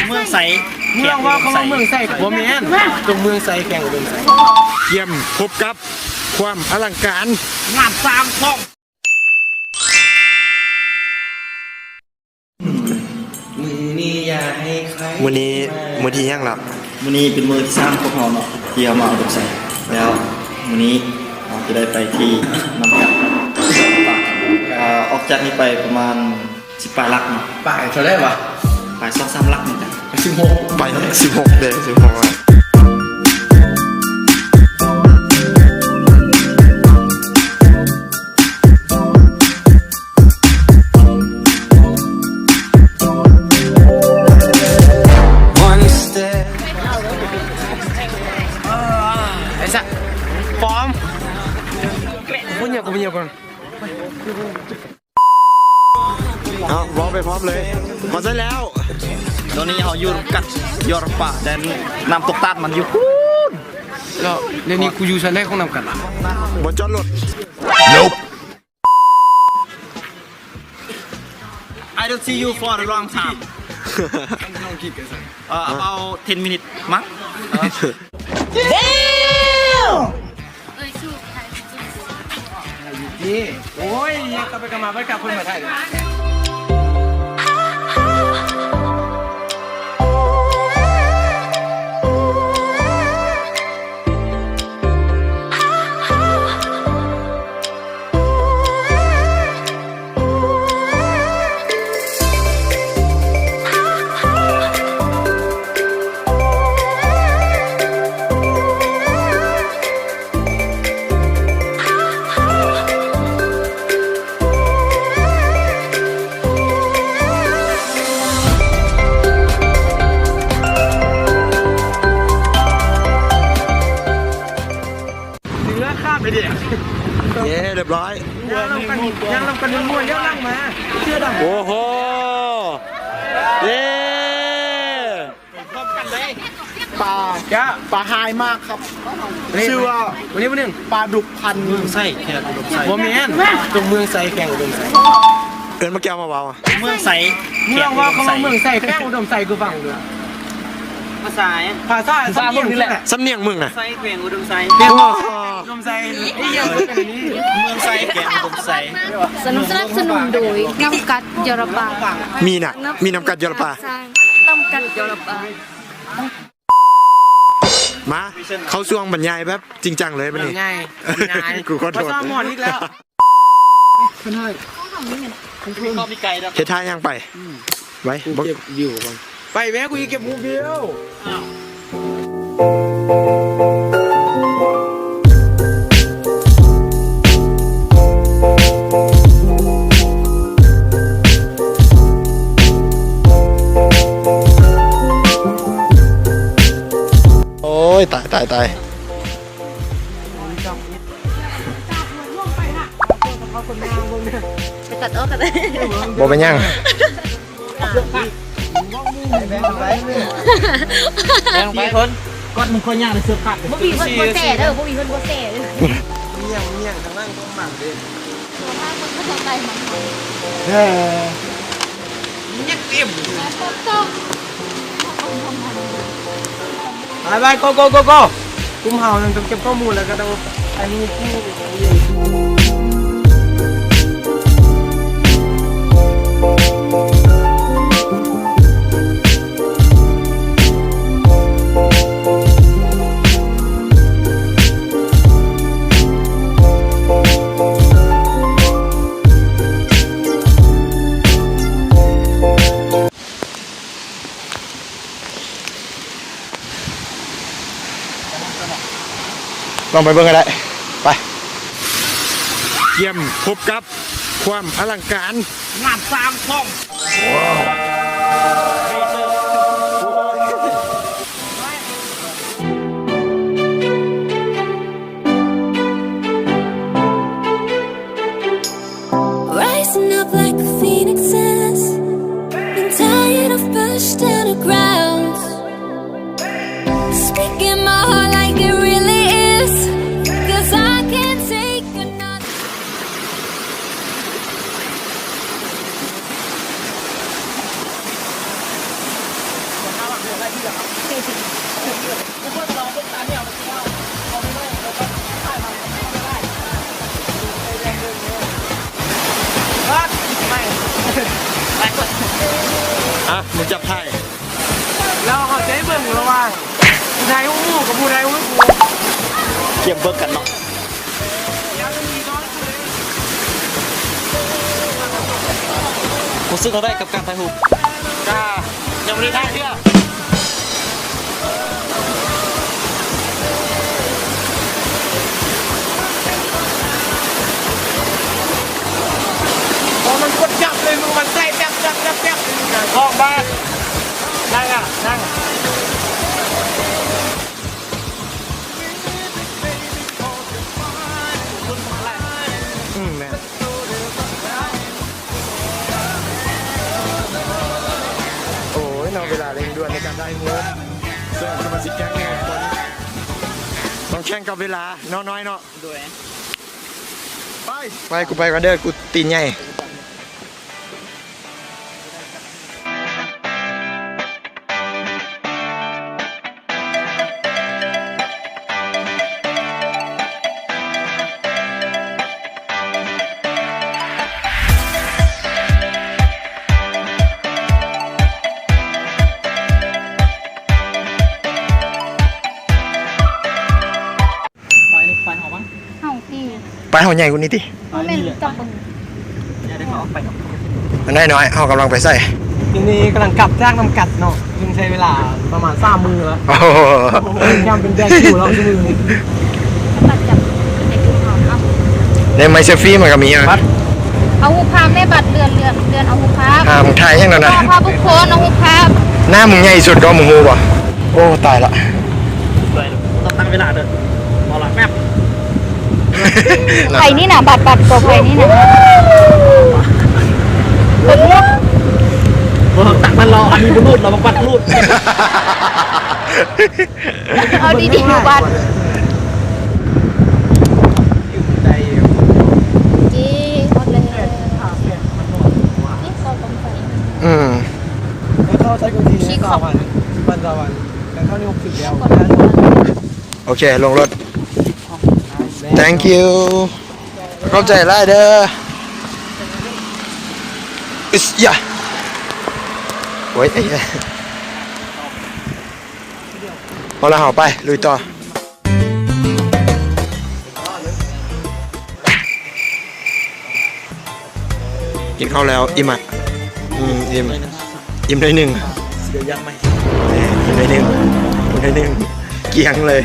ເມືອງໃສ ເມືອງວ່າເຂົາວ່າເມືອງໃສ ບໍ່ແມ່ນ ຕົງເມືອງໃສ ແຂວງອຸດົມໄຊ ກຽມພົບກັບຄວາມອະລັງການ ງານສ້າງຂອງ ມື້ນີ້ ມື້ທີ່ຫຍັງລະ? ມື້ນີ້ເປັນມື້ທີສາມຂອງເຮົາເນາະ ທີ່ເຮົາມາອຸດົມໄຊ ແລ້ວມື້ນີ້ເຮົາຈະໄດ້ໄປທີ່ນ້ຳກັດ ອາ ອອກຈາກນີ້ໄປປະມານ ສິບປາຍຫຼັກເນາະ ປາຍເທົ່າໃດວະ? ປາຍສອງສາມຫຼັກນີ້ນະ ປາຍສິບຫົກ ປາຍສິບຫົກເດ້ ສິບຫົກຫຼັກ. One step. ໄອ້ສະ ປອມ ບໍ່ຫຍັງກໍບໍ່ຫຍັງກ່ອນ. ເອົາ ເວົ້າໄປພ້ອມເລີຍ ພໍໃຊ້ແລ້ວ. ຕອນນີ້ເຮົາຢູ່ກັບຢໍລະປາ ແຕ່ນ້ຳຕົກຕາດມັນຢູ່ພຸ້ນ ແລ້ວດຽວນີ້ກູຢູ່ຊັ້ນໃດຂອງນ້ຳກັດລະ? ບ່ອນຈອດລົດ. I don't see you for a long time. ເອີ about ten minutes ມັ້ງ. ໂອ້ຍ ຍັງກັບໄປກັບມາ ໄປກັບເພິ່ນມາໄທ. ເອີ ເລີຍ ຮຽບຮ້ອຍ. ຍ່າງນຳກັນ ຍ່າງນຳກັນມ່ວນໆ ຍ້ອນຫຼັງມາ ເສື້ອດຳ. ໂອ້ໂຫ ເຢ້ ປາ ປາຮາຍມາກຄັບ. ຊື່ວ່າ ປາດຸກພັນ ເມືອງໄຊ ແຂວງອຸດົມໄຊ. ບໍ່ແມ່ນ ຕົງເມືອງໄຊ ແຂວງອຸດົມໄຊ. ເອີ້ນມາແກ້ວມາເວົ້າ ເມືອງໃສ ເມືອງວ່າເຂົາວ່າເມືອງໃສ ແຂວງອຸດົມໄຊ ຄືຟັງເດີ. ພາສາ ພາສາ ສຳນຽງ ສຳນຽງມຶງນະ ໃສ ແຂວງອຸດົມໄຊ. ອຸດົມໄຊ ເມືອງໃສ ແຂວງອຸດົມໄຊ. ສະໜັບສະໜູນໂດຍ ນ້ຳກັດຢໍລະປາ. ມີນະ ມີນ້ຳກັດຢໍລະປາ. ນ້ຳກັດຢໍລະປາ. ມາ ເຂົ້າຊ່ວງບັນຍາຍແບບຈິງຈັງເລີຍບັດນີ້. ບັນຍາຍ ບັນຍາຍ ກູຂໍໂທດ ມາສອນໝອນອີກແລ້ວ. ເຮັດທ່າຫຍັງໄປ? ໄວ້ ເກັບວິວກ່ອນ. ໄປແມ້ ກູຈະເກັບຮູບວິວ. ໂອ້ຍ ຕາຍ ຕາຍ ຕາຍ. ໄປຕັດອອກກໍໄດ້ ບໍ່ເປັນຫຍັງ. ແບງໄປຄົນ ກ່ອນມຶງຄ່ອຍຍ່າງໃນເສື້ອຜ້າ. ບໍ່ມີເພິ່ນບໍ່ແຊ່ເດີ ບໍ່ມີເພິ່ນບໍ່ແຊ່ເດີ. ມີຫຍັງ ມີຫຍັງທາງຫຼັງຂອງມັນເດ້. ເອີ ໄປ ໄປ ໂກ ໂກ ໂກ ໂກ. ກຸ່ມເຮົານັ້ນຕ້ອງເກັບຂໍ້ມູນ ແລ້ວກໍຕ້ອງອັນນີ້. ລອງໄປເບິ່ງກໍໄດ້ ໄປ. ກຽມພົບກັບຄວາມອະລັງການ ງານສ້າງຂອງ Rising up like a phoenix, been tired of pushed underground. Speaking my heart like it really is, 'cause I can't take another. ອ່ະ ໝູ່ຈັບຖ່າຍ ແລ້ວເຮົາຈະໃຫ້ເບິ່ງລະຫວ່າງຜູ້ໄທຫູໝູກັບຜູ້ໄທຫູໝູ ກຽມເບິ່ງກັນເນາະ. ຮູ້ສຶກແນວໃດກັບການຖ່າຍຮູບ? ກະຍັງບໍ່ໄດ້ຖ່າຍເທື່ອ. ໂອ້ ມັນກົດຈັບເລີຍ ມືມັນໃສ່ແປັບໆໆໆ ຂອງບາດ ນັ່ງອະ ນັ່ງ. ອືມ ແມ່ນ. ໂອ້ຍເນາະ ເວລາເລັ່ງດ່ວນໃນການຖ່າຍຮູບ. ສ່ວນສະມາຊິກແກ້ງແມ່ນຄົນ ຕ້ອງແຂ່ງກັບເວລາເນາະ ນ້ອຍເນາະ. ໂດຍ ໄປ ໄປ ກູໄປກ່ອນເດີ ກູຕີນໃຫຍ່. ໄປນີ້ ໄປເຮົາມັງ ເຮົາຕິ ໄປເຮົາໃຫຍ່ກວ່ານີ້ຕິ ເຮົາແມ່ນຈັບເບິ່ງ ອັນນ້ອຍໆ ເຮົາກຳລັງໄປໃສ? ດຽວນີ້ກຳລັງກັບຈາກນ້ຳກັດເນາະ ຍັງໃຊ້ເວລາປະມານສາມມື້ແລ້ວ ໂອ້ໂຫ ຍາມເປັນແດດຢູ່ແລ້ວ ໄດ້ໄມ້ເຊລຟີ້ມັນກໍມີ ບັດ ເອົາຮູບພາບແດ່ ບັດເລື່ອນ ເລື່ອນ ເລື່ອນເອົາຮູບພາບ ອ່າ ມຶງຖ່າຍຫຍັງນັ້ນນະ ພາບທຸກຄົນເອົາຮູບພາບ ໜ້າມຶງໃຫຍ່ສຸດກໍມຶງຮູ້ບໍ່? ໂອ້ ຕາຍລະ ຕ້ອງຕັ້ງເວລາເດີ ບໍ່ລະແປັບ ໄປນີ້ນະ ບັດ ບັດກໍໄປນີ້ນະ ບໍ່ ຕັກມັນລໍ ອັນນີ້ບໍ່ຫຼຸດ ລະບັດຫຼຸດ ເອົາດີໆ ບັດ ອືມ ໂອເຄ ລົງລົດ thank you ຂອບໃຈຫຼາຍເດີ ອິດຍາ ໂອ້ຍ ເອົາລະ ເຮົາໄປລຸຍຕໍ່. ກິນເຂົ້າແລ້ວ ອີ່ມອະ ອືມ ອີ່ມ ອີ່ມໜ້ອຍໜຶ່ງ ອີ່ມໜ້ອຍໜຶ່ງ ອີ່ມໜ້ອຍໜຶ່ງ ກ້ຽງເລີຍ.